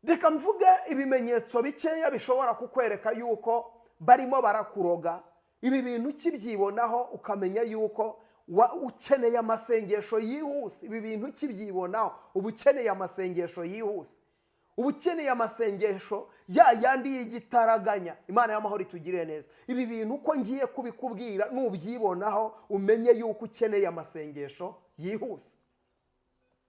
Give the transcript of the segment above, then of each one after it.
Reka mvuge ibimenyetso bikeya bishobora kukwereka yuko barimo barakuroga. Ibi bintu ukibyibonaho ukamenya yuko ukeneye amasengesho yihuse. Ibi bintu ukibyibonaho uba ukeneye amasengesho yihuse, uba ukeneye amasengesho ya yandi y'igitaraganya. Imana y'amahoro itugirire neza. Ibi bintu uko ngiye kubikubwira, nubyibonaho umenye yuko ukeneye amasengesho yihuse.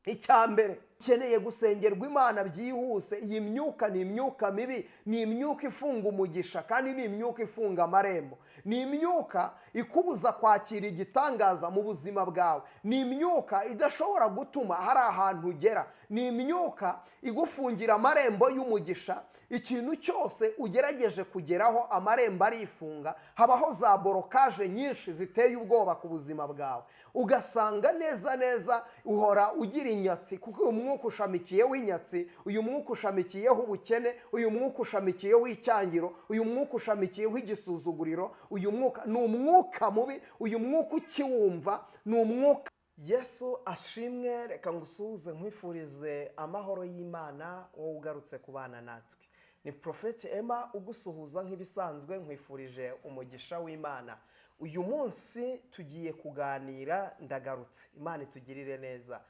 Icya mbere, ukeneye gusengerwa Imana byihuse. Iyi myuka ni imyuka mibi, ni imyuka ifunga umugisha kandi ni imyuka ifunga amarembo, ni imyuka ikubuza kwakira igitangaza mu buzima bwawe, ni imyuka idashobora gutuma hari ahantu ugera, ni imyuka igufungira amarembo y'umugisha. Ikintu cyose ugerageje kugeraho, amarembo arifunga, habaho za blocage nyinshi ziteye ubwoba ku buzima bwawe. Ugasanga neza neza uhora ugira inyatsi, kuko uyu mwuka ushamikiyeho inyatsi, uyu mwuka ushamikiyeho ubukene, uyu mwuka ushamikiyeho icyangiro, uyu mwuka ushamikiyeho igisuzuguriro. Uyu mwuka ni umwuka mubi. Uyu mwuka ukiwumva ni umwuka. Yesu ashimwe. Reka ngusuhuze, nkwifurize amahoro y'Imana, wowe ugarutse kubana natwe. Ni Prophet Emma ugusuhuza nk'ibisanzwe, nkwifurije umugisha w'Imana. Uyu munsi tugiye kuganira, ndagarutse, Imana itugirire neza.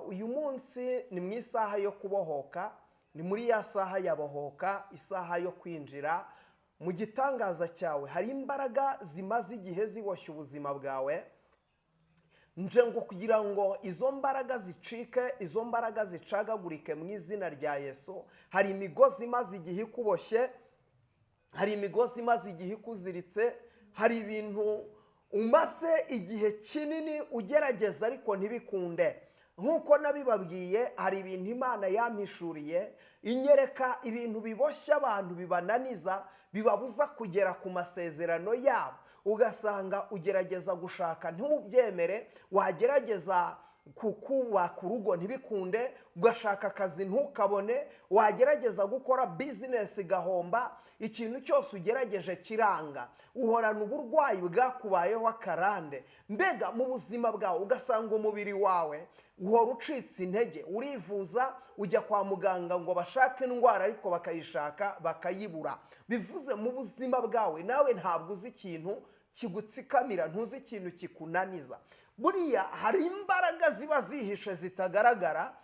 Uyu munsi ni mu isaha yo kubohoka, ni muri ya saha ya bohoka, isaha yo kwinjira mu gitangaza cyawe. Hari imbaraga zimaze igihe ziboshye ubuzima bwawe. Nje ngo kugira ngo izo mbaraga zicike, izo mbaraga zicagagurike mu izina rya Yesu. Hari imigozi imaze igihe ikuboshye, hari imigozi imaze igihe ikuziritse, hari ibintu umaze igihe kinini ugerageza ariko ntibikunde. Nk'uko nabibabwiye, hari ibintu Imana yampishuriye, inyereka ibintu biboshye abantu, bibananiza, bibabuza kugera ku masezerano yabo. Ugasanga ugerageza gushaka ntubyemere, wagerageza kubaka urugo ntibikunde, ugashaka akazi ntukabone, wagerageza gukora business igahomba. Ikintu cyose ugerageje kiranga. Uhorana uburwayi bwakubayeho akarande. Mbega mu buzima bwawe ugasanga umubiri wawe uhora ucitse intege. Urivuza, ujya kwa muganga ngo bashake indwara, ariko bakayishaka bakayibura. Bivuze mu buzima bwawe nawe ntabwo uzi ikintu kigutsikamira, ntuzi ikintu kikunaniza. Buriya hari imbaraga ziba zihishe zitagaragara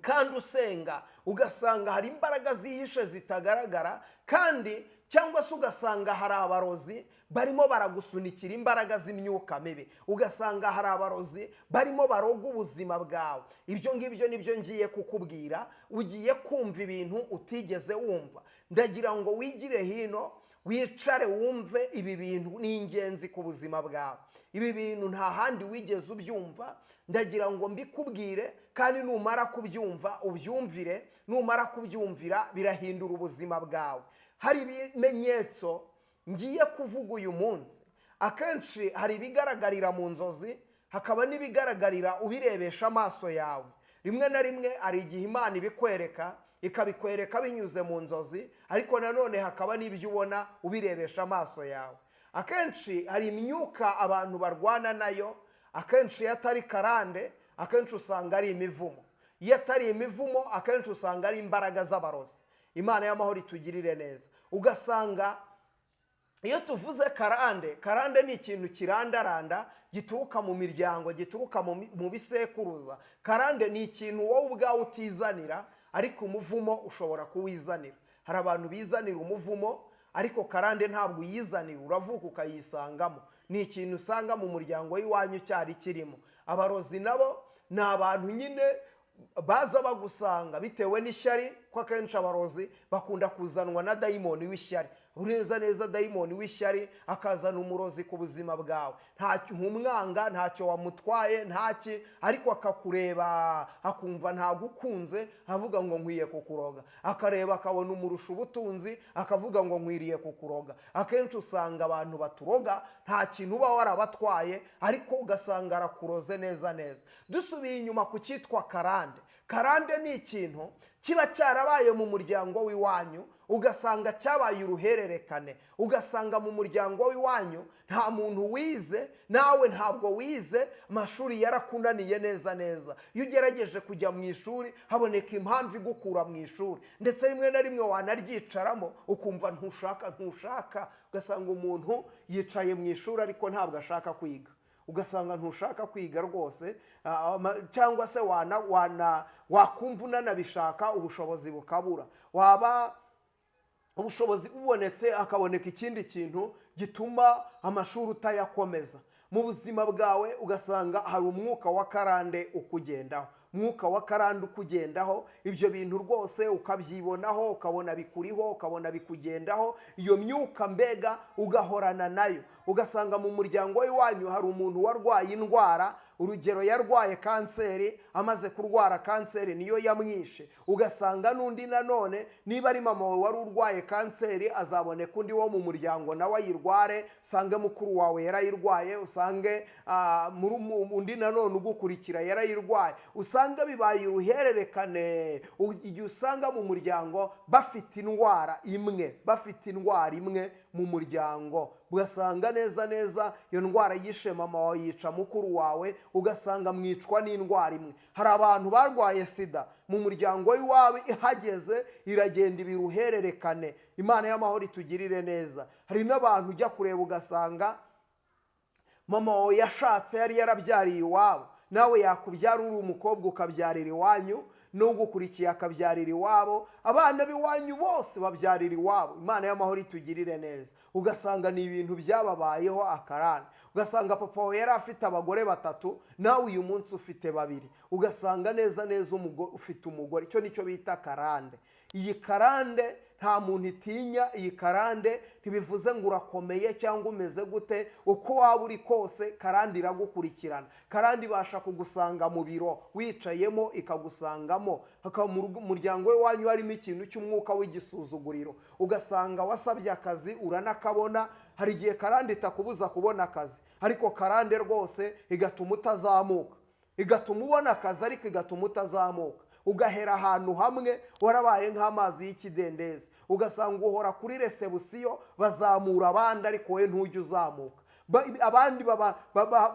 kandi usenga. Ugasanga hari imbaraga zihishe zitagaragara kandi, cyangwa se ugasanga hari abarozi barimo baragusunikira imbaraga z'imyuka mibi, ugasanga hari abarozi barimo baroga ubuzima bwawe. Ibyo ngibyo nibyo ngiye kukubwira. Ugiye kumva ibintu utigeze wumva. Ndagira ngo wigire hino, wicare wumve ibi bintu, ni ingenzi ku buzima bwawe. Ibi bintu nta handi wigeze ubyumva. Ndagira ngo mbikubwire, kandi numara kubyumva ubyumvire. Numara kubyumvira birahindura ubuzima bwawe. Hari ibimenyetso ngiye kuvuga uyu munsi. Akenshi hari ibigaragarira mu nzozi, hakaba n'ibigaragarira ubirebesha amaso yawe. Rimwe na rimwe hari igihe Imana ibikwereka, ikabikwereka binyuze mu nzozi, ariko nanone hakaba n'ibyo ubona ubirebesha amaso yawe. Akenshi hari imyuka abantu barwana nayo. Akenshi iyo atari karande, akenshi usanga ari imivumo. Iyo atari imivumo, akenshi usanga ari imbaraga z'abarozi. Imana y'amahoro itugirire neza. Ugasanga iyo tuvuze karande, karande ni ikintu kirandaranda, gituruka mu miryango, gituruka mu bisekuruza. Karande ni ikintu wowe ubwawe utizanira, ariko umuvumo ushobora kuwizanira. Hari abantu bizanira umuvumo, ariko karande ntabwo uyizanira, uravuka ukayisangamo. Ni ikintu usanga mu muryango w'iwanyu cyari kirimo. Abarozi nabo ni abantu nyine baza bagusanga bitewe n'ishyari, ko akenshi abarozi bakunda kuzanwa na dayimoni w'ishyari. Neza neza dayimoni w'ishyari akazana umurozi ku buzima bwawe. Ntumwanga, ntacyo wamutwaye, ntaki, ariko akakureba akumva ntagukunze, avuga ngo nkwiye kukuroga. Akareba akabona umurusha ubutunzi, akavuga ngo nkwiriye kukuroga. Akenshi usanga abantu baturoga nta kintu uba warabatwaye, ariko ugasanga arakuroze neza neza. Dusubiye inyuma ku cyitwa karande. Karande ni ikintu kiba cyarabaye mu muryango w'iwanyu, ugasanga cyabaye uruhererekane, ugasanga mu muryango w'iwanyu nta muntu wize, nawe ntabwo wize, amashuri yarakunaniye neza neza. Iyo ugerageje kujya mu ishuri haboneka impamvu igukura mu ishuri, ndetse rimwe na rimwe wanaryicaramo ukumva ntushaka, ugasanga umuntu yicaye mu ishuri ariko ntabwo ashaka kwiga, ugasanga ntushaka kwiga rwose, cyangwa se wakumva unanabishaka ubushobozi bukabura, waba ubushobozi bubonetse hakaboneka ikindi kintu gituma amashuri utayakomeza. Mu buzima bwawe ugasanga hari umwuka wa karande ukugendaho, umwuka wa karande ukugendaho, ibyo bintu rwose ukabyibonaho, ukabona bikuriho, ukabona bikugendaho, iyo myuka mbega ugahorana nayo. Ugasanga mu muryango w'iwanyu hari umuntu warwaye indwara, urugero yarwaye kanseri, amaze kurwara kanseri niyo yamwishe. Ugasanga n'undi nanone, niba ari mama wawe wari urwaye kanseri, azaboneka undi wo mu muryango nawe ayirware, usange mukuru wawe yarayirwaye, usange undi nanone ugukurikira yarayirwaye, usanga bibaye uruhererekane. Igihe usanga mu muryango bafite indwara imwe, bafite indwara imwe mu muryango, ugasanga neza neza iyo ndwara yishe mama wawe, yica mukuru wawe, ugasanga mwicwa n'indwara imwe. Hari abantu barwaye sida mu muryango w'iwawe, ihageze iragenda ibiruhererekane. Imana y'amahoro itugirire neza. Hari n'abantu ujya kureba ugasanga mama wawe yashatse yari yarabyariye iwabo, nawe yakubyara uri umukobwa ukabyarira iwanyu, n'ugukurikiye akabyarira iwabo, abana b'iwanyu bose babyarira iwabo. Imana y'amahoro itugirire neza. Ugasanga ni ibintu byababayeho akarande. Ugasanga papa wawe yari afite abagore batatu, nawe uyu munsi ufite babiri, ugasanga neza neza ufite umugore. Icyo nicyo bita karande. Iyi karande nta muntu itinya. Iyi karande ntibivuze ngo urakomeye cyangwa umeze gute, uko waba uri kose karande iragukurikirana. Karande ibasha kugusanga mu biro wicayemo, ikagusangamo. Hakaba mu muryango we wanyu harimo ikintu cy'umwuka w'igisuzuguriro, ugasanga wasabye akazi uranakabona. Hari igihe karande itakubuza kubona akazi, ariko karande rwose igatuma utazamuka, igatuma ubona akazi ariko igatuma utazamuka, ugahera ahantu hamwe warabaye nk'amazi y'ikidendezi. Ugasanga uhora kuri resebusiyo, bazamura abandi ariko wowe ntujya uzamuka. Abandi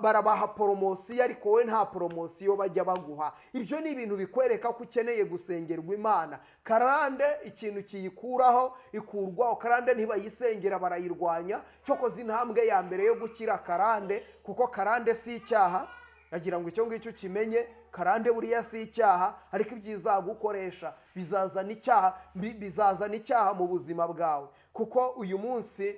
barabaha poromosiyo ariko wowe nta poromosiyo bajya baguha. Ibyo ni ibintu bikwereka ko ukeneye gusengerwa Imana. Karande ikintu kiyikuraho, ikurwaho. Karande ntibayisengera, barayirwanya. Cyokoze intambwe ya mbere yo gukira karande, kuko karande si icyaha, agira ngo icyo ngicyo ukimenye, karande buriya si icyaha, ariko ibyizagukoresha bizazana icyaha, bizazana icyaha mu buzima bwawe. Kuko uyu munsi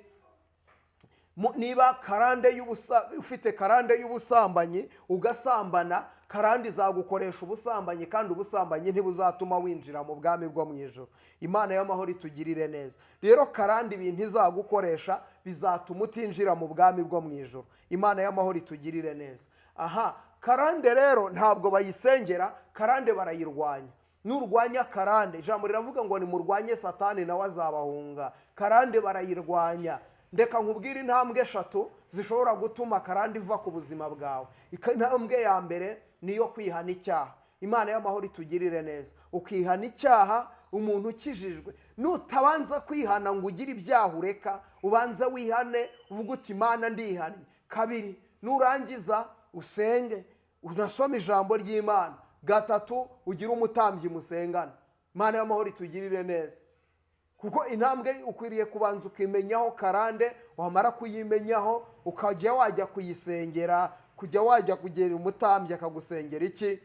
niba karande y'ubusa, ufite karande y'ubusambanyi ugasambana, karande izagukoresha ubusambanyi, kandi ubusambanyi ntibuzatuma winjira mu bwami bwo mu ijuru. Imana y'amahoro itugirire neza. Rero karande ibintu izagukoresha bizatuma utinjira mu bwami bwo mu ijuru. Imana y'amahoro itugirire neza. Aha karande rero ntabwo bayisengera, karande barayirwanya. Nurwanya karande, ijambo riravuga ngo nimurwanye Satani nawe azabahunga. Karande barayirwanya. Ndeka nkubwire intambwe eshatu zishobora gutuma karande iva ku buzima bwawe. Intambwe ya mbere ni iyo kwihana icyaha. Imana y'amahoro itugirire neza. Ukihana icyaha, umuntu ukijijwe, nutabanza kwihana ngo ugire ibyaha ureka, ubanza wihane uvuge uti Imana ndihannye. Kabiri, nurangiza usenge, unasome ijambo ry'Imana. Gatatu, ugire umutambyi musengana. Imana y'amahoro itugirire neza. Kuko intambwe ukwiriye kubanza ukimenyaho karande, wamara kuyimenyaho ukajya wajya kuyisengera, kujya wajya kugera umutambyi akagusengera iki?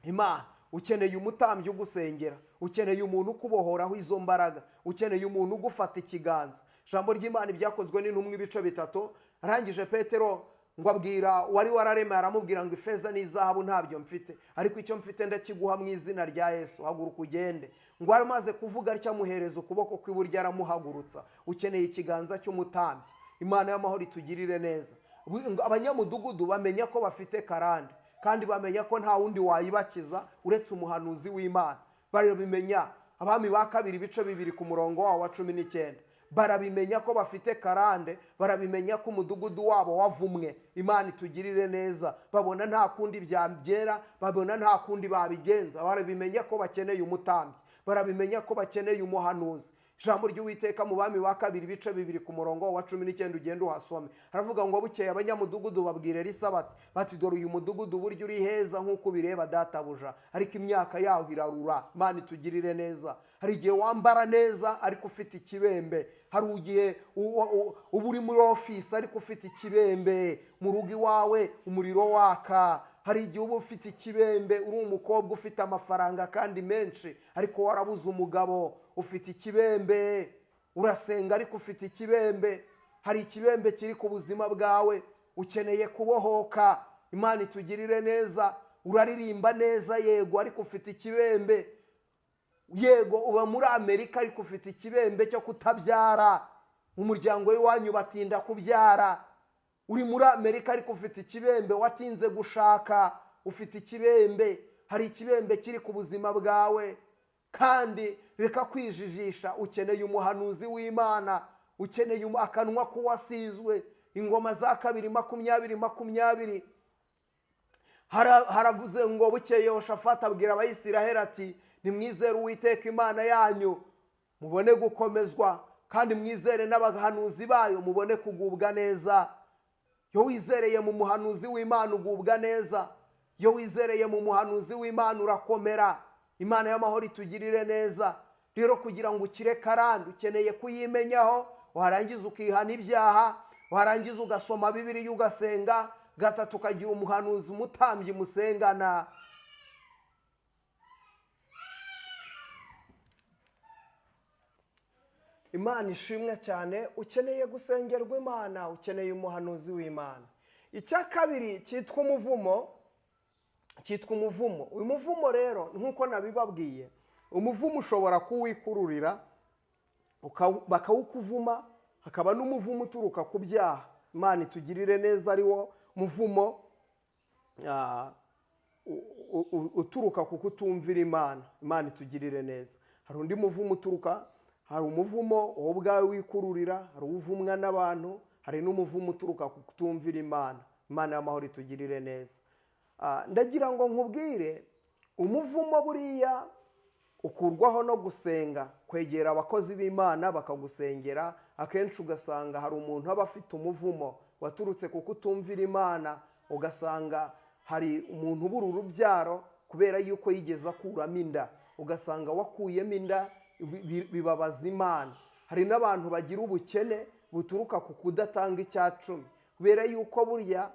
Imana. Ukeneye umutambyi ugusengera, ukeneye umuntu ukubohoraho izo mbaraga, ukeneye umuntu ugufata ikiganza. Ijambo ry'Imana ibyakozwe n'intumwa ibice 3, arangije Petero ngo abwira wari wararemaye, aramubwira ngo ifeza n'izahabu ntabyo mfite, ariko icyo mfite ndakiguha mu izina rya Yesu, haguruka ugende. Ngo amaze kuvuga atyo amuhereza ukuboko kw'iburyo aramuhagurutsa. Ukeneye ikiganza cy'umutambyi. Imana y'amahoro itugirire neza. Abanyamudugudu bamenya ko bafite karande, kandi bamenya ko nta wundi wayibakiza uretse umuhanuzi w'Imana. Barabimenya. Abami ba kabiri ibice 2 ku murongo wawo wa 19. Barabimenya ko bafite karande, barabimenya ko umudugudu wabo wavumwe. Imana itugirire neza. Babona nta kundi byagera, babona nta kundi babigenza. Barabimenya ko bakeneye umutambyi, barabimenya ko bakeneye umuhanuzi. Ijambo ry'Uwiteka mu Bami wa Kabiri, ibice 2, ku murongo wa 19, ugenda uhasome, haravuga ngo: "Bukeye abanyamudugudu babwira Elisa bati: 'Dore uyu mudugudu buryo uri heza nk'uko ubireba, databuja, ariko imyaka yaho irarura.'" Imana itugirire neza. Hari igihe wambara neza ariko ufite ikibembe. Hari igihe uba uri muri ofisi ariko ufite ikibembe, mu rugo iwawe umuriro waka. Hari igihe uba ufite ikibembe, uri umukobwa ufite amafaranga kandi menshi, ariko warabuze umugabo, ufite ikibembe. Urasenga ariko ufite ikibembe. Hari ikibembe kiri ku buzima bwawe, ukeneye kubohoka. Imana itugirire neza. Uraririmba neza, yego, ariko ufite ikibembe. Yego, uba muri Amerika ariko ufite ikibembe cyo kutabyara. Mu muryango w'iwanyu batinda kubyara. Uri muri Amerika ariko ufite ikibembe, watinze gushaka, ufite ikibembe. Hari ikibembe kiri ku buzima bwawe, kandi reka kwijijisha. Ukeneye umuhanuzi w'Imana, ukeneye akanwa k'uwasizwe. Ingoma za Kabiri 20:20 haravuze ngo: "Bukeye Yehoshafati abwira Abayisiraheli ati: 'Nimwizere Uwiteka Imana yanyu, mubone gukomezwa, kandi mwizere n'abahanuzi bayo, mubone kugubwa neza.'" Iyo wizereye mu muhanuzi w'Imana ugubwa neza. Iyo wizereye mu muhanuzi w'Imana urakomera. Imana y'amahoro itugirire neza. Rero kugira ngo ukire karande, ukeneye kuyimenyaho, warangiza ukihana ibyaha, warangiza ugasoma Bibiliya, ugasenga. Gatatu, ukagira umuhanuzi, umutambyi musengana. Imana ishimwe cyane. Ukeneye gusengerwa Imana, ukeneye umuhanuzi w'Imana. Icya kabiri cyitwa umuvumo, cyitwa umuvumo. Uyu muvumo rero, nk'uko nabibabwiye, umuvumo ushobora kuwikururira bakawukuvuma. Hakaba n'umuvumo uturuka ku byaha. Imana itugirire neza. Ari wo muvumo uturuka ku kutumvira Imana. Imana itugirire neza. Hari undi muvumo uturuka, hari umuvumo wowe ubwawe wikururira, hari uwuvumwa n'abantu, hari n'umuvumo uturuka ku kutumvira Imana. Imana y'amahoro itugirire neza. Ndagira ngo nkubwire, umuvumo buriya ukurwaho no gusenga, kwegera abakozi b'Imana bakagusengera. Akenshi ugasanga hari umuntu aba afite umuvumo waturutse ku kutumvira Imana, ugasanga hari umuntu ubura urubyaro kubera yuko yigeze akuramo inda, ugasanga wakuyemo inda bibabaza Imana. Hari n'abantu bagira ubukene buturuka ku kudatanga icya cumi, kubera yuko burya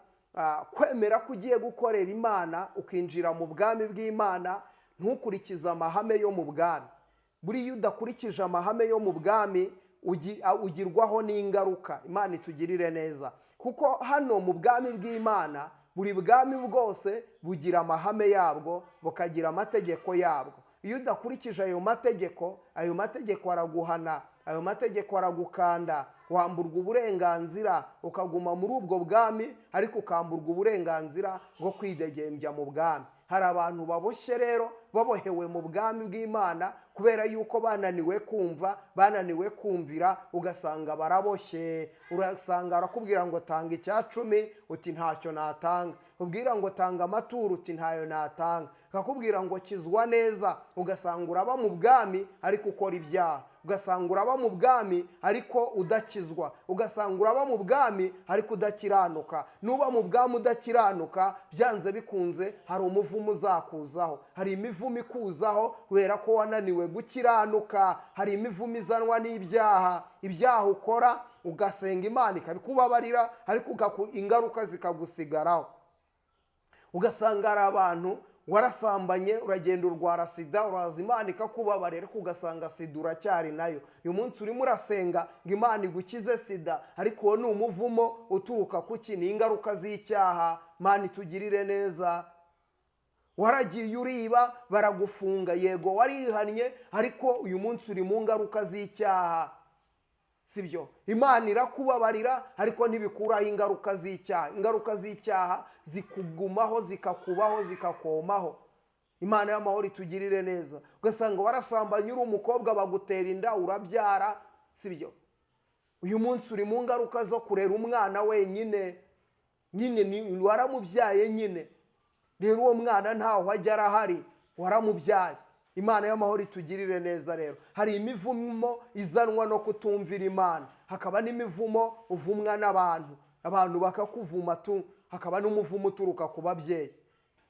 kwemera ko ugiye gukorera Imana, ukinjira mu bwami bw'Imana, ntukurikize amahame yo mu bwami. Buriya udakurikije amahame yo mu bwami ugirwaho n'ingaruka. Imana itugirire neza, kuko hano mu bwami bw'Imana buri bwami bwose bugira amahame yabwo, bukagira amategeko yabwo. Iyo udakurikije ayo mategeko, ayo mategeko araguhana, ayo mategeko aragukanda, wamburwa uburenganzira, ukaguma muri ubwo bwami ariko ukamburwa uburenganzira bwo kwidegembya mu bwami. Hari abantu baboshye rero, babohewe mu bwami bw'Imana kubera yuko bananiwe kumva, bananiwe kumvira, ugasanga baraboshye. Urasanga arakubwira ngo tanga icya cumi, uti ntacyo natanga. Ubwira ngo tanga amaturo, uti ntayo natanga. Akakubwira ngo kizwa neza, ugasanga uraba mu bwami ariko ukora ibyaha, ugasanga uraba mu bwami ariko udakizwa, ugasanga uraba mu bwami ariko udakiranuka. Nuba mu bwami udakiranuka, byanze bikunze hari umuvumo uzakuzaho, hari imivumo ikuzaho kubera ko wananiwe gukiranuka. Hari imivumo izanwa n'ibyaha, ibyaha ukora ugasenga Imana ikabikubabarira, ariko ingaruka zikagusigaraho. Ugasanga hari abantu warasambanye, uragenda urwara sida, uraza Imana ikakubabarira, ariko ugasanga sida uracyari nayo. Uyu munsi urimo urasenga ngo Imana igukize sida, ariko uwo ni umuvumo uturuka ku ki? Ni ingaruka z'icyaha. Imana itugirire neza. Waragiye uriba, baragufunga, yego warihannye, ariko uyu munsi uri mu ngaruka z'icyaha, sibyo? Imana irakubabarira ariko ntibikuraho ingaruka z'icyaha. Ingaruka z'icyaha zikugumaho, zikakubaho, zikakomaho. Imana y'amahoro itugirire neza. Ugasanga warasambanye uri umukobwa, bagutera inda, urabyara, sibyo? Uyu munsi uri mu ngaruka zo kurera umwana wenyine nyine, waramubyaye nyine. Rero uwo mwana ntaho ajya, arahari, waramubyaye. Imana y'amahoro itugirire neza. Rero hari imivumo izanwa no kutumvira Imana, hakaba n'imivumo uvumwa n'abantu, abantu bakakuvuma tu, hakaba n'umuvumo uturuka ku babyeyi.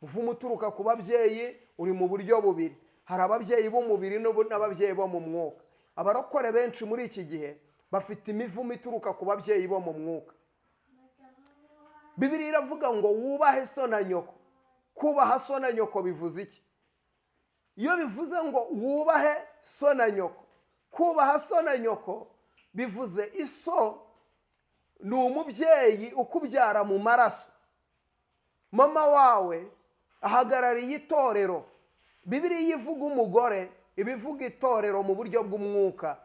Umuvumo uturuka ku babyeyi uri mu buryo bubiri: hari ababyeyi b'umubiri n'ababyeyi bo mu mwuka. Abarokore benshi muri iki gihe bafite imivumo ituruka ku babyeyi bo mu mwuka. Bibiliya iravuga ngo wubahe so na nyoko. Kubaha so na nyoko bivuze iki? Iyo bivuze ngo wubahe so na nyoko, kubaha so na nyoko bivuze iso ni umubyeyi ukubyara mu maraso. Mama wawe ahagarariye itorero. Bibiliya ivuga umugore iba ivuga itorero mu buryo bw'umwuka.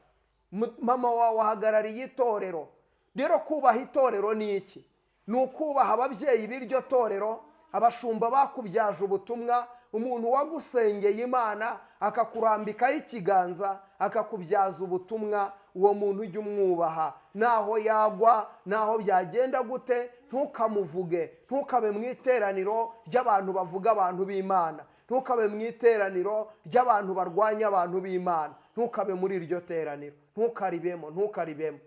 Mama wawe ahagarariye itorero. Rero kubaha itorero ni iki? Ni ukubaha ababyeyi b'iryo torero, abashumba bakubyaje ubutumwa, umuntu wagusengeye Imana akakurambikaho ikiganza akakubyaza ubutumwa. Uwo muntu ujya umwubaha, naho yagwa, naho byagenda gute, ntukamuvuge. Ntukabe mu iteraniro ry'abantu bavuga abantu b'Imana, ntukabe mu iteraniro ry'abantu barwanya abantu b'Imana, ntukabe muri iryo teraniro, ntukaribemo, ntukaribemo.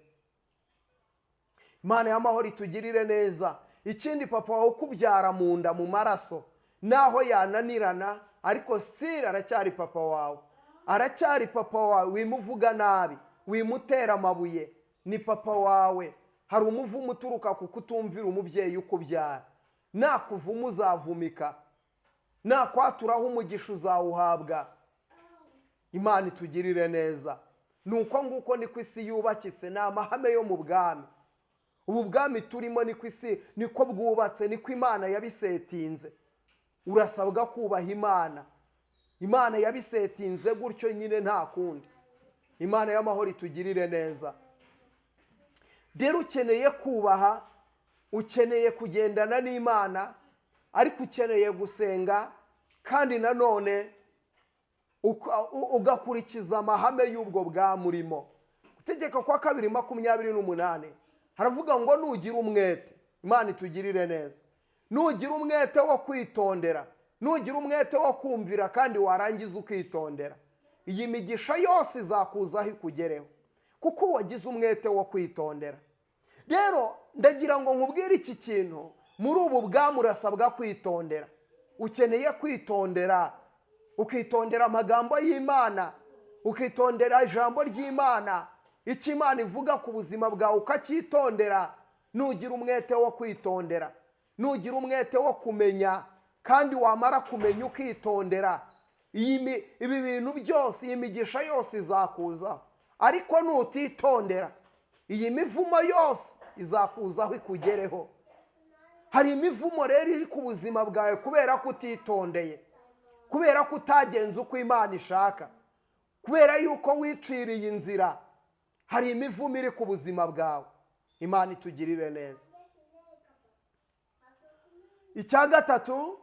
Imana y'amahoro itugirire neza. Ikindi, papa wawe ukubyara mu nda, mu maraso, naho yananirana, ariko sira aracyari papa wawe, aracyari papa wawe. Wimuvuga nabi, wimutera amabuye, ni papa wawe. Hari umuvumo uturuka ku kutumvira umubyeyi ukubyara. Nakuvuma uzavumika, nakwaturaho umugisha uzawuhabwa. Imana itugirire neza. Ni uko nguko niko isi yubakitse, ni amahame yo mu bwami. Ubu bwami turimo niko isi, niko bwubatse, niko Imana yabisetinze. Urasabwa kubaha Imana. Imana yabisetinze gutyo nyine, nta kundi. Imana y'amahoro itugirire neza. Rero ukeneye kubaha, ukeneye kugendana n'Imana, ariko ukeneye gusenga, kandi nanone ugakurikiza amahame y'ubwo bwamurimo. Gutegeka kwa kabiri 28 haravuga ngo nugira umwete, Imana itugirire neza, nugira umwete wo kwitondera, nugira umwete wo kumvira, kandi warangiza ukitondera, iyi migisha yose izakuzaho ikugereho, kuko wagize umwete wo kwitondera. Rero ndagira ngo nkubwire iki kintu: muri ubu bwami urasabwa kwitondera. Ukeneye kwitondera, ukitondera amagambo y'Imana, ukitondera ijambo ry'Imana, icyo Imana ivuga ku buzima bwawe ukacyitondera. Nugira umwete wo kwitondera, nugira umwete wo kumenya, kandi wamara kumenya ukitondera, ibi bintu byose, iyi migisha yose izakuzaho. Ariko nutitondera, iyi mivumo yose izakuzaho ikugereho. Hari imivumo rero iri ku buzima bwawe kubera ko utitondeye, kubera ko utagenza uko Imana ishaka, kubera yuko wiciriye inzira. Hari imivumo iri ku buzima bwawe. Imana itugirire neza. Icya gatatu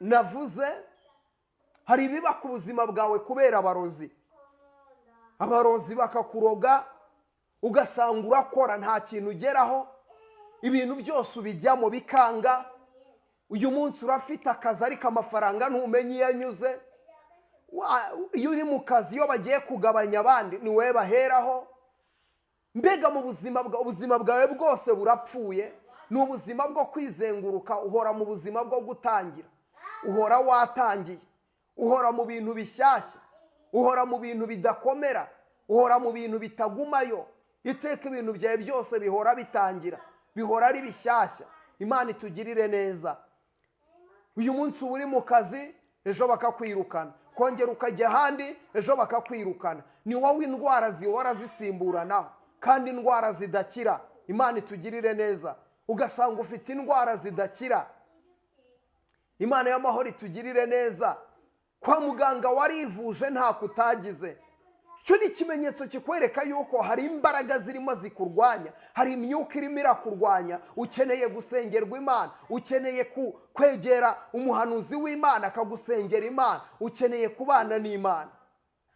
navuze, hari ibiba ku buzima bwawe kubera abarozi. Abarozi bakakuroga, ugasanga urakora nta kintu ugeraho, ibintu byose ubijyamo bikanga. Uyu munsi urafite akazi ariko amafaranga ntumenye iyo anyuze. Iyo uri mu kazi, iyo bagiye kugabanya abandi ni wowe baheraho. Mbega mu buzima bwawe, ubuzima bwawe bwose burapfuye, ni ubuzima bwo kwizenguruka. Uhora mu buzima bwo gutangira, uhora watangiye, uhora mu bintu bishyashya, uhora mu bintu bidakomera, uhora mu bintu bitagumayo. Iteka ibintu byawe byose bihora bitangira, bihora ari bishyashya. Imana itugirire neza. Uyu munsi uba uri mu kazi, ejo bakakwirukana, kongera ukajya ahandi, ejo bakakwirukana. Ni wowe indwara zihora zisimburanaho, kandi indwara zidakira. Imana itugirire neza. Ugasanga ufite indwara zidakira. Imana y'amahoro itugirire neza. Kwa muganga warivuje ntako utagize. Icyo ni ikimenyetso kikwereka yuko hari imbaraga zirimo zikurwanya, hari imyuka irimo irakurwanya. Ukeneye gusengerwa Imana, ukeneye kwegera umuhanuzi w'Imana akagusengera Imana, ukeneye kubana n'Imana.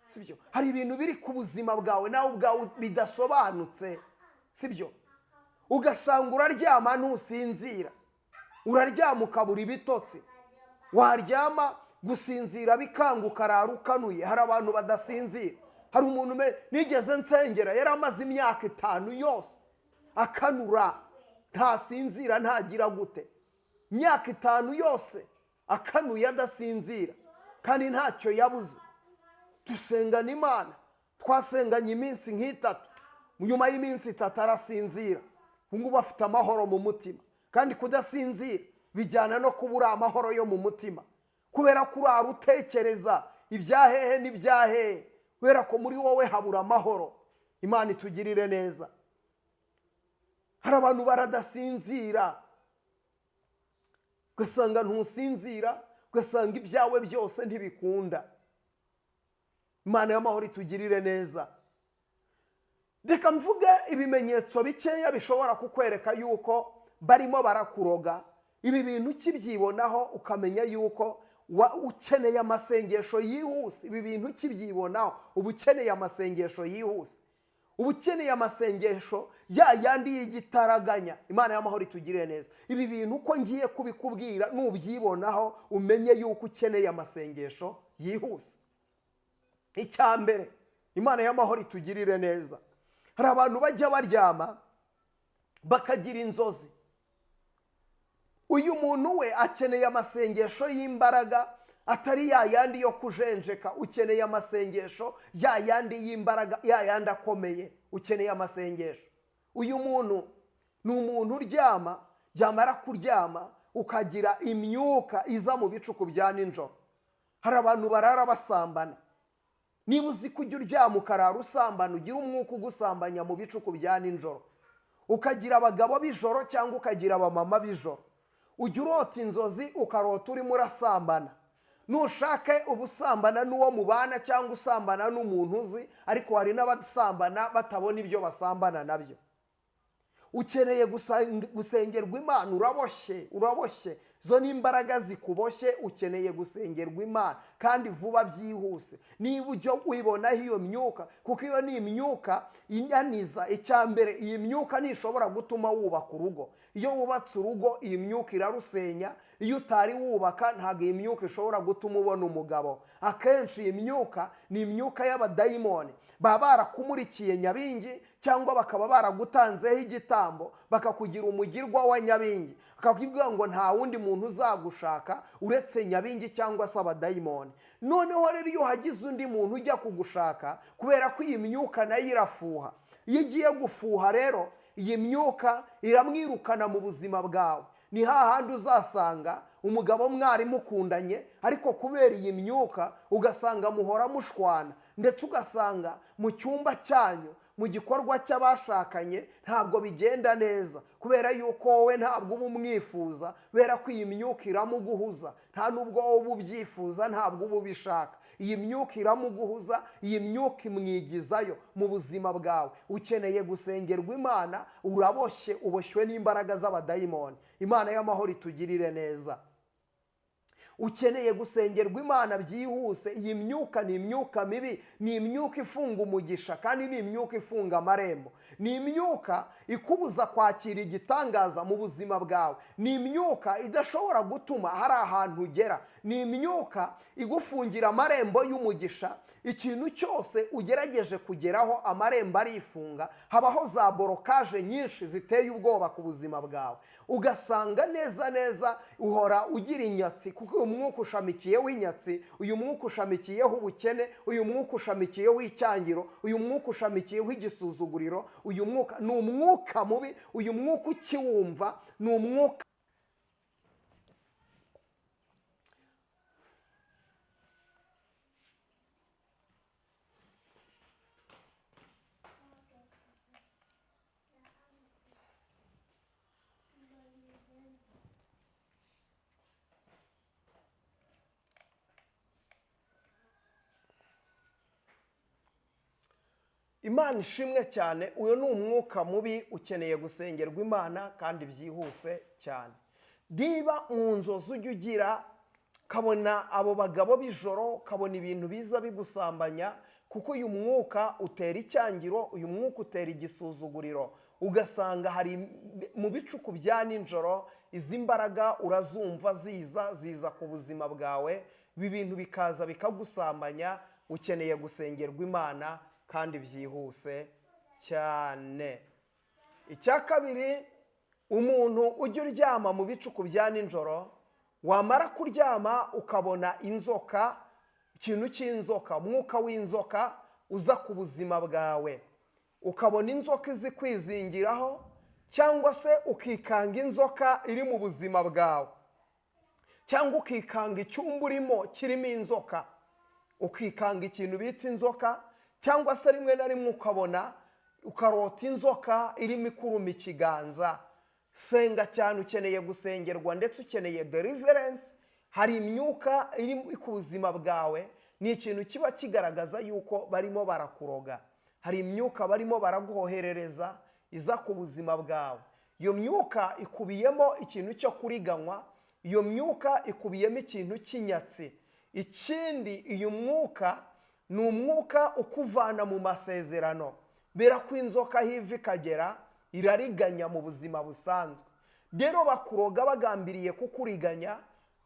Sibyo? Hari ibintu biri ku buzima bwawe nawe ubwawe bidasobanutse, sibyo? Ugasanga uraryama ntusinzira, uraryama ukabura ibitotsi, waryama gusinzira bikanga, ukarara ukanuye. Hari abantu badasinzira. Hari umuntu nigeze nsengera, yari amaze imyaka 5 yose akanura, ntasinzira, ntagira gute, imyaka 5 yose akanuye adasinzira, kandi ntacyo yabuze. Dusengana Imana, twasenganye iminsi nk'itatu, nyuma y'iminsi 3 arasinzira. Ubu ngubu afite amahoro mu mutima. Kandi kudasinzira bijyana no kubura amahoro yo mu mutima, kubera ko urara utekereza ibyahehe n'ibyahehe, kubera ko muri wowe habura amahoro. Imana itugirire neza. Hari abantu baradasinzira, ugasanga ntusinzira, ugasanga ibyawe byose ntibikunda. Imana y'amahoro itugirire neza. Reka mvuge ibimenyetso bikeya bishobora kukwereka yuko barimo barakuroga. Ibi bintu ukibyibonaho ukamenya yuko ukeneye amasengesho yihuse. Ibi bintu ukibyibonaho uba ukeneye amasengesho yihuse, uba ukeneye amasengesho ya yandi y'igitaraganya. Imana y'amahoro itugirire neza. Ibi bintu uko ngiye kubikubwira nubyibonaho umenye yuko ukeneye amasengesho yihuse. Icya mbere, Imana y'amahoro itugirire neza. Hari abantu bajya baryama bakagira inzozi. Uyu muntu we akeneye amasengesho y'imbaraga, atari ya yandi yo kujenjeka. Ukeneye amasengesho ya yandi y'imbaraga, ya yandi akomeye. Ukeneye amasengesho. Uyu muntu ni umuntu uryama, yamara kuryama ukagira imyuka iza mu bicuku bya nijoro. Hari abantu barara basambana. Niba uzi ko ujya uryama ukarara usambana, ugira umwuka ugusambanya mu bicuku bya nijoro, ukagira abagabo b'ijoro cyangwa ukagira abamama b'ijoro, ujya urota inzozi ukarota urimo urasambana. Nushake ubusambana n'uwo mubana cyangwa usambana n'umuntu uzi, ariko hari n'abasambana batabona ibyo basambana nabyo. Ukeneye gusengerwa Imana, uraboshye, uraboshye. Zo ni imbaraga zikuboshye, ukeneye gusengerwa Imana kandi vuba byihuse. Niba ujya wibonaho iyo myuka, kuko iyo ni imyuka inyaniza. Icya mbere, iyi myuka ntishobora gutuma wubaka urugo. Iyo wubatse urugo iyi myuka irarusenya. Iyo utari wubaka ntabwo iyi myuka ishobora gutuma ubona umugabo. Akenshi iyi myuka ni imyuka y'abadayimoni, baba barakumurikiye nyabingi cyangwa bakaba baragutanzeho igitambo, bakakugira umugirwa wa nyabingi, bakakubwira ngo nta wundi muntu uzagushaka uretse nyabingi cyangwa se abadayimoni. Noneho rero iyo hagize undi muntu ujya kugushaka, kubera ko iyi myuka nayo irafuha, iyo igiye gufuha rero iyi myuka iramwirukana mu buzima bwawe. Ni hahandi uzasanga umugabo mwari mukundanye, ariko kubera iyi myuka ugasanga muhora mushwana, ndetse ugasanga mu cyumba cyanyu, mu gikorwa cy'abashakanye ntabwo bigenda neza, kubera yuko wowe ntabwo uba umwifuza, kubera ko iyi myuka iramuguhuza. Nta nubwo wowe uba ubyifuza, ntabwo uba ubishaka. Iyi myuka iramuguhuza, iyi myuka imwigizayo mu buzima bwawe. Ukeneye gusengerwa Imana, uraboshye, uboshywe n'imbaraga z'abadayimoni. Imana y'amahoro itugirire neza. Ukeneye gusengerwa Imana byihuse. Iyi myuka ni imyuka mibi, ni imyuka ifunga umugisha, kandi ni imyuka ifunga amarembo, ni imyuka ikubuza kwakira igitangaza mu buzima bwawe, ni imyuka idashobora gutuma hari ahantu ugera, ni imyuka igufungira amarembo y'umugisha. Ikintu cyose ugerageje kugeraho amarembo arifunga, habaho za borokaje nyinshi ziteye ubwoba ku buzima bwawe. Ugasanga neza neza uhora ugira inyatsi, kuko uyu mwuka ushamikiyeho inyatsi, uyu mwuka ushamikiyeho ubukene, uyu mwuka ushamikiyeho icyangiro, uyu mwuka ushamikiyeho igisuzuguriro. Uyu mwuka ni umwuka mubi, uyu mwuka ukiwumva ni umwuka. Imana ishimwe cyane. Uyu ni umwuka mubi, ukeneye gusengerwa Imana kandi byihuse cyane. Niba mu nzozi ujya ugira Ukabona abo bagabo b'ijoro, ukabona ibintu biza bigusambanya, kuko uyu mwuka utera icyangiro, uyu mwuka utera igisuzuguriro. Ugasanga hari mu bicuku bya nijoro, izi mbaraga urazumva ziza ziza ku buzima bwawe, ibi bintu bikaza bikagusambanya. Ukeneye gusengerwa Imana kandi byihuse cyane. Icya kabiri, umuntu ujya uryama mu bicuku bya nijoro, wamara kuryama ukabona inzoka, ikintu cy'inzoka, umwuka w'inzoka uza ku buzima bwawe, ukabona inzoka izi kwizingiraho, cyangwa se ukikanga inzoka iri mu buzima bwawe, cyangwa ukikanga icyumba urimo kirimo inzoka, ukikanga ikintu bita inzoka, cyangwa se rimwe na rimwe ukabona, ukarota inzoka irimo ikuruma ikiganza. Senga cyane, ukeneye gusengerwa ndetse ukeneye deliverance. Hari imyuka iri ku buzima bwawe, ni ikintu kiba kigaragaza yuko barimo barakuroga. Hari imyuka barimo baraguhoherereza iza ku buzima bwawe. Iyo myuka ikubiyemo ikintu cyo kuriganywa, iyo myuka ikubiyemo ikintu cy'inyatsi. Ikindi, uyu mwuka ni umwuka ukuvana mu masezerano. Bera ko inzoka aho iva ikagera irariganya mu buzima busanzwe. Rero bakuroga bagambiriye kukuriganya.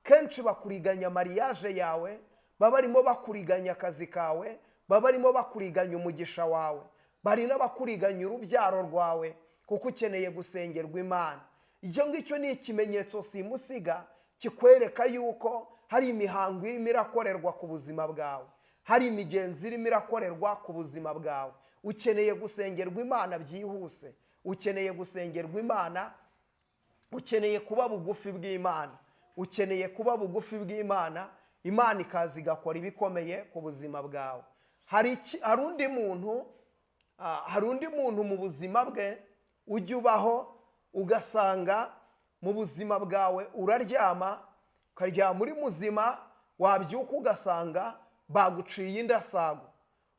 Kenshi bakuriganya mariage yawe, baba barimo bakuriganya akazi kawe, baba barimo bakuriganya umugisha wawe, bari n'abakuriganya urubyaro rwawe, kuko ukeneye gusengerwa Imana. Icyo ngicyo ni ikimenyetso simusiga kikwereka yuko hari imihango irimo irakorerwa ku buzima bwawe, hari imigenzo irimo irakorerwa ku buzima bwawe. Ukeneye gusengerwa Imana byihuse, ukeneye gusengerwa Imana, ukeneye kuba bugufi bw'Imana, ukeneye kuba bugufi bw'Imana, Imana ikaza igakora ibikomeye ku buzima bwawe. Hari undi muntu mu buzima bwe ujya ubaho, ugasanga mu buzima bwawe uraryama, ukaryama uri muzima, wabyuka ugasanga baguciye indasago,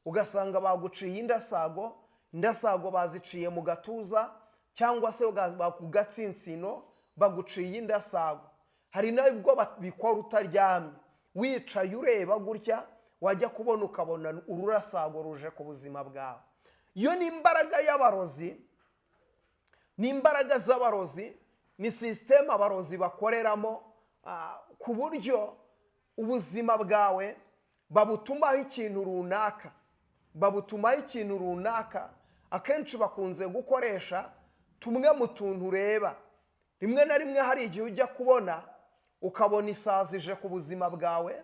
ugasanga baguciye indasago, indasago baziciye mu gatuza cyangwa se ku gatsinsino, baguciye indasago. Hari n'ubwo babikora utaryamye, wicaye ureba gutya, wajya kubona ukabona ururasago ruje ku buzima bwawe. Iyo ni imbaraga y'abarozi, ni imbaraga z'abarozi, ni système abarozi bakoreramo, ku buryo ubuzima bwawe babutumaho ikintu runaka, babutumaho ikintu runaka. Akenshi bakunze gukoresha tumwe mu tuntu ureba. Rimwe na rimwe hari igihe ujya kubona ukabona isazi ije ku buzima bwawe,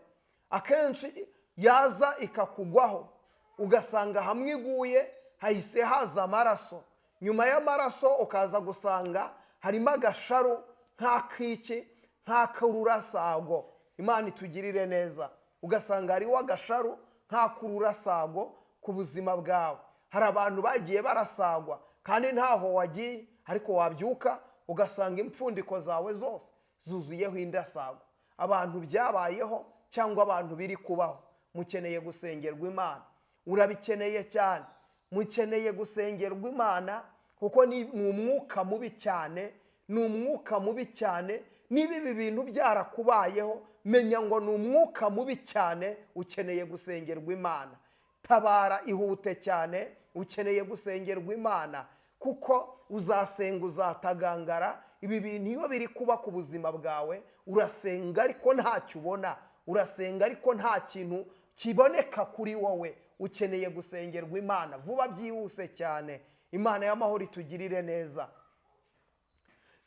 akenshi yaza ikakugwaho, ugasanga hamwe iguye hahise haza amaraso. Nyuma y'amaraso ukaza gusanga harimo agasharu nk'ak'iki, nk'ak'ururasago. Imana itugirire neza. Ugasanga hariho agasharu nk'ak'ururasago ku buzima bwawe. Hari abantu bagiye barasagwa kandi ntaho wagiye, ariko wabyuka ugasanga impfundiko zawe zose zuzuyeho indasago. Abantu byabayeho cyangwa abantu biri kubaho, mukeneye gusengerwa Imana. Urabikeneye cyane, mukeneye gusengerwa Imana, kuko ni umwuka mubi cyane, ni umwuka mubi cyane. Niba ibi bintu byarakubayeho, menya ngo ni umwuka mubi cyane, ukeneye gusengerwa Imana. Tabara, ihute cyane, ukeneye gusengerwa Imana, kuko uzasenga uzatagangara. Ibi bintu iyo biri kuba ku buzima bwawe, urasenga ariko ntacyo ubona, urasenga ariko nta kintu kiboneka kuri wowe. Ukeneye gusengerwa Imana vuba byihuse cyane. Imana y'amahoro itugirire neza.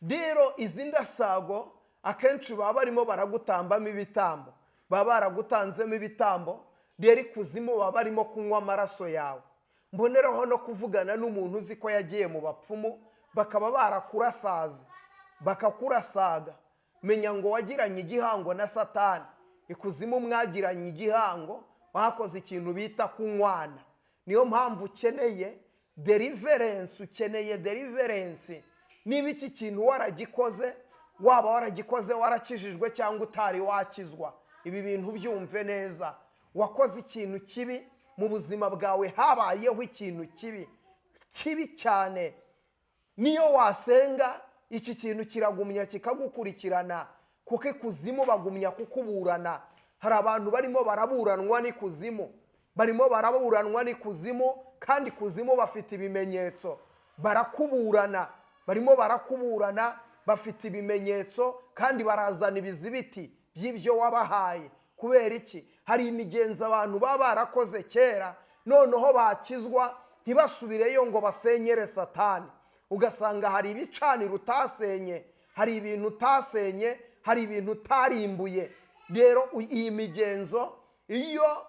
Rero izi ndasago akenshi baba barimo baragutambamo ibitambo, baba baragutanzemo ibitambo. Rero ikuzimu baba barimo kunywa amaraso yawe. Mboneraho no kuvugana n'umuntu uzi ko yagiye mu bapfumu, bakaba barakurasaze, bakakurasaga. Menya ngo wagiranye igihango na Satani. Ikuzimu mwagiranye igihango, wakoze ikintu bita kunywana. Niyo mpamvu ukeneye deliverance, ukeneye deliverance. Niba iki kintu waragikoze, waba waragikoze warakijijwe cyangwa utari wakizwa, ibi bintu byumve neza. Wakoze ikintu kibi mu buzima bwawe, habayeho ikintu kibi kibi cyane. Niyo wasenga, iki kintu kiragumya kikagukurikirana. Kuko ikuzimu bagumya kukuburana. Hari abantu barimo baraburanwa n'ikuzimu, barimo baraburanwa n'ikuzimu, kandi ikuzimu bafite ibimenyetso, barakuburana, barimo barakuburana, bafite ibimenyetso kandi barazana ibizibiti by'ibyo wabahaye. Kubera iki? Hari imigenzo abantu baba barakoze kera, noneho bakizwa ntibasubireyo ngo basenyere Satani. Ugasanga hari ibicaniro utasenye, hari ibintu utasenye, hari ibintu utarimbuye. Rero iyi migenzo, iyo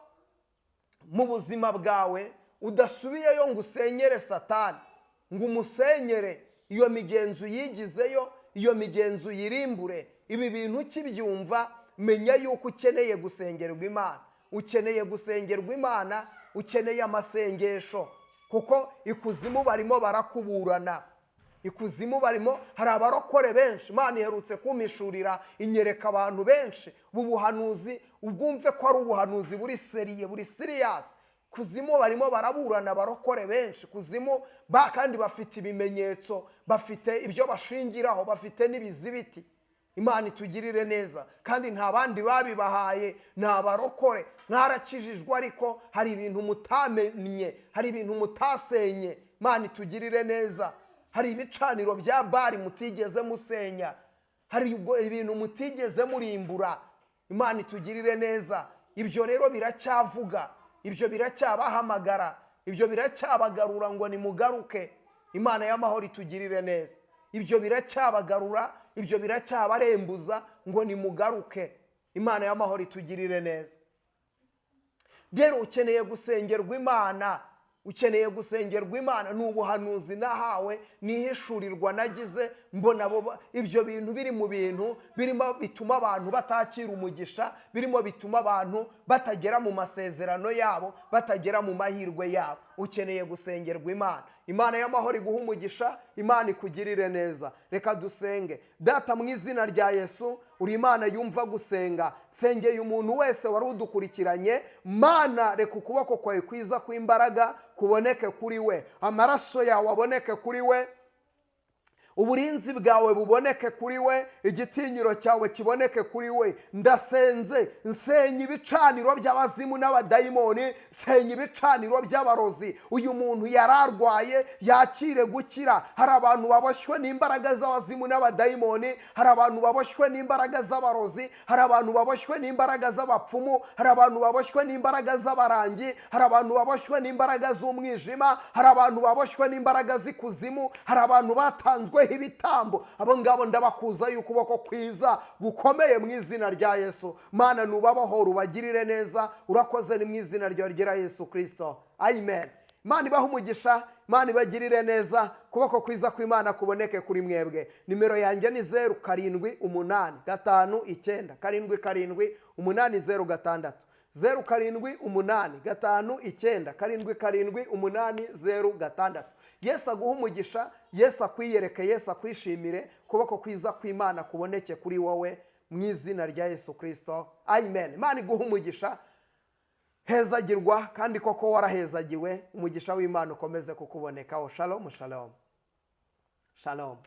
mu buzima bwawe udasubiyeyo ngo usenyere Satani, ngo umusenyere, iyo migenzo uyigizeyo, iyo migenzo uyirimbure. Ibi bintu ukibyumva, menya yuko ukeneye gusengerwa Imana, ukeneye gusengerwa Imana, ukeneye amasengesho, kuko ikuzimu barimo barakuburana. Ikuzimu barimo, hari abarokore benshi. Imana iherutse kumpishurira, inyereka abantu benshi. Ubu buhanuzi ubwumve ko ari ubuhanuzi buri sérieux, buri serious. Kuzimu barimo baraburana abarokore benshi kuzimu kandi bafite ibimenyetso, bafite ibyo bashingiraho, bafite n'ibizibiti. Imana itugirire neza. Kandi nta bandi babibahaye, ni abarokore. Mwarakijijwe, ariko hari ibintu mutamenye, hari ibintu mutasenye. Imana itugirire neza. Hari ibicaniro bya Bari mutigeze musenya, hari ibintu mutigeze murimbura. Imana itugirire neza. Ibyo rero biracyavuga, ibyo biracyabahamagara, ibyo biracyabagarura ngo nimugaruke. Imana y'amahoro itugirire neza. Ibyo biracyabagarura, ibyo biracyabarembuza ngo nimugaruke. Imana y'amahoro itugirire neza. Rero ukeneye gusengerwa Imana, ukeneye gusengerwa Imana. Ni ubuhanuzi nahawe, nihishurirwa nagize, mbona ibyo bintu biri mu bintu birimo bituma abantu batakira umugisha, birimo bituma abantu batagera mu masezerano yabo, batagera mu mahirwe yabo. Ukeneye gusengerwa Imana. Imana y'amahoro iguha umugisha, Imana ikugirire neza. Reka dusenge. Data, mu izina rya Yesu, uri Imana yumva gusenga. Nsengeye umuntu wese wari udukurikiranye. Mana, reka ukuboko kwawe kwiza kw'imbaraga kuboneke kuri we, amaraso yawe aboneke kuri we, uburinzi bwawe buboneke kuri we, igitinyiro cyawe kiboneke kuri we. Ndasenze, nsenya ibicaniro by'abazimu n'abadayimoni, nsenya ibicaniro by'abarozi. Uyu muntu yari arwaye, yakire gukira. Hari abantu baboshywe n'imbaraga z'abazimu n'abadayimoni, hari abantu baboshywe n'imbaraga z'abarozi, hari abantu baboshywe n'imbaraga z'abapfumu, hari abantu baboshywe n'imbaraga z'abarangi, hari abantu baboshywe n'imbaraga z'umwijima, hari abantu baboshywe n'imbaraga z'ikuzimu, hari abantu batanzwe ibitambo. Abo ngabo ndabakuza y'ukuboko kwiza gukomeye mu izina rya Yesu. Mana, nubabohora, ubagirire neza. Urakoze, ni mu izina ryawe ryera Yesu Kirisito, amen. Imana ibahe umugisha, Imana ibagirire neza, ukuboko kwiza kw'Imana kuboneke kuri mwebwe. Nimero yanjye ni 0785977806, 0785977806. Yesu aguha umugisha, Yesu akwiyereke, Yesu akwishimire, ukuboko kwiza kw'Imana kuboneke kuri wowe mu izina rya Yesu Kirisito, amen. Imana iguha umugisha, hezagirwa, kandi koko warahezagiwe. Umugisha w'Imana ukomeze kukubonekaho. Shalom, shalom, shalom.